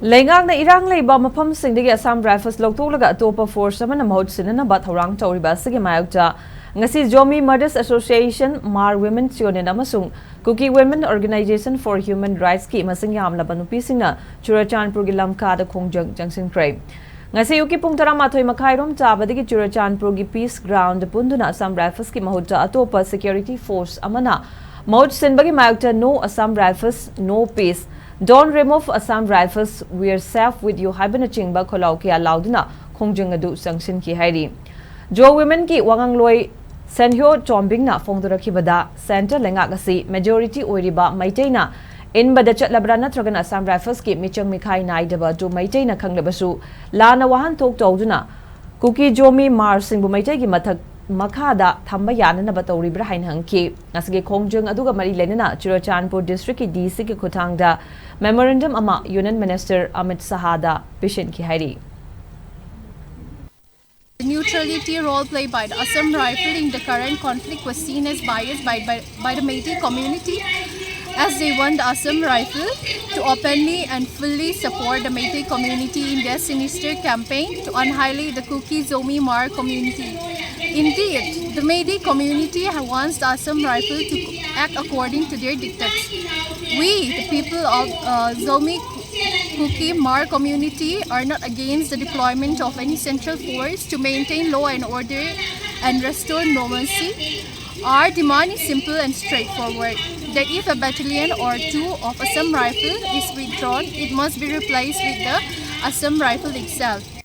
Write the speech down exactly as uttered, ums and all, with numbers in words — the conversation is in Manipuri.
ꯂꯩꯉꯥꯛꯅ ꯏꯔꯥꯡ ꯂꯩꯕ ꯃꯐꯝꯁꯤꯡꯗꯒꯤ Assam Rifles ꯂꯧꯊꯣꯛꯂꯒ ꯑꯇꯣꯞꯄ force ꯑꯃꯅ ꯃꯍꯨꯠ ꯁꯤꯟꯅꯅꯕ ꯊꯧꯔꯥꯡ ꯇꯧꯔꯤꯕ ꯑꯁꯤꯒꯤ ꯃꯥꯌꯣꯛꯇ ꯉꯁꯤ Zomi Mothers Association, Hmar Women's Union ꯑꯃꯁꯨꯡ Kuki Women Organization for Human Rightsꯀꯤ ꯃꯁꯤꯡ ꯌꯥꯝꯂꯕ ꯅꯨꯄꯤꯁꯤꯡꯅ ꯆꯨꯔꯆꯥꯟꯄꯨꯔꯒꯤ ꯂꯝꯈꯥꯗ ꯈꯣꯡꯖꯪ ꯆꯪꯁꯤꯟꯈ꯭ꯔꯦ꯫ ꯉꯁꯤ ꯑꯌꯨꯛꯀꯤ ꯄꯨꯡ ꯇꯔꯥꯃꯥꯊꯣꯏ ꯃꯈꯥꯏꯔꯣꯝ ꯇꯥꯕꯗꯒꯤ ꯆꯨꯔꯆꯥꯟꯄꯨꯔꯒꯤ Peace Ground ꯄꯨꯟꯗꯨꯅ Assam Riflesꯀꯤ ꯃꯍꯨꯠꯇ ꯑꯇꯣꯞꯄ security force ꯑꯃꯅ ꯃꯍꯨꯠ ꯁꯤꯟꯕꯒꯤ ꯃꯥꯌꯣꯛꯇ No Assam Rifles, No Peace, Don't Remove Assam Rifles, We're Safe With You ꯍꯥꯏꯕꯅꯆꯤꯡꯕ ꯈꯣꯜꯂꯥꯎ ꯀꯌꯥ ꯂꯥꯎꯗꯨꯅ ꯈꯣꯡꯖꯪ ꯑꯗꯨ ꯆꯪꯁꯤꯟꯈꯤ ꯍꯥꯏꯔꯤ꯫ Zo Womenꯒꯤ ꯋꯥꯉꯥꯡꯂꯣꯏ ꯁꯦꯟꯍ꯭ꯌꯣ ꯆꯣꯝꯕꯤꯡꯅ ꯐꯣꯡꯗꯣꯔꯛꯈꯤꯕꯗ, centre ꯂꯩꯉꯥꯛ ꯑꯁꯤ majority ꯑꯣꯏꯔꯤꯕ ꯃꯩꯇꯩꯅ ꯏꯟꯕꯗ ꯆꯠꯂꯕ꯭ꯔꯥ ꯅꯠꯇ꯭ꯔꯒꯅ Assam Riflesꯀꯤ ꯃꯤꯆꯪ ꯃꯤꯈꯥꯏ ꯅꯥꯏꯗꯕ ꯑꯗꯨ ꯃꯩꯇꯩꯅ ꯈꯪꯂꯕꯁꯨ ꯂꯥꯟꯅ ꯋꯥꯍꯟꯊꯣꯛ ꯇꯧꯗꯨꯅ ꯀꯨꯀꯤ ꯖꯣꯃꯤ ꯃꯥꯔꯁꯤꯡꯕꯨ ꯃꯩꯇꯩꯒꯤ ꯃꯊꯛ ꯃꯈꯥꯗ ꯊꯝꯕ ꯌꯥꯅꯅꯕ ꯇꯧꯔꯤꯕ꯭ꯔꯥ ꯍꯥꯏꯅ ꯍꯪꯈꯤ꯫ ꯉꯁꯤꯒꯤ ꯈꯣꯡꯖꯪ ꯑꯗꯨꯒ ꯃꯔꯤ ꯂꯩꯅꯅ ꯆꯨꯔꯆꯥꯟꯄꯨꯔ districtꯀꯤ DCꯒꯤ ꯈꯨꯠꯊꯥꯡꯗ memorandum ꯑꯃ Union Minister ꯑꯃꯤꯠ ꯁꯍꯥꯗ ꯄꯤꯁꯤꯟꯈꯤ ꯍꯥꯏꯔꯤ꯫ The neutrality role played by the Assam Rifle in the current conflict was seen as biased by, by, by the Meitei community, as they want the Assam Rifle to openly and fully support the Meitei community in their sinister campaign to annihilate the Kuki Zomi Hmar community. Indeed, the Meitei community ha- wants the Assam Rifle to act according to their dictates. We, the people of uh, Zomi Kuki Hmar community, are not against the deployment of any central force to maintain law and order and restore normalcy. Our demand is simple and straightforward, that if a battalion or two of Assam Rifle is withdrawn, it must be replaced with the Assam Rifle itself.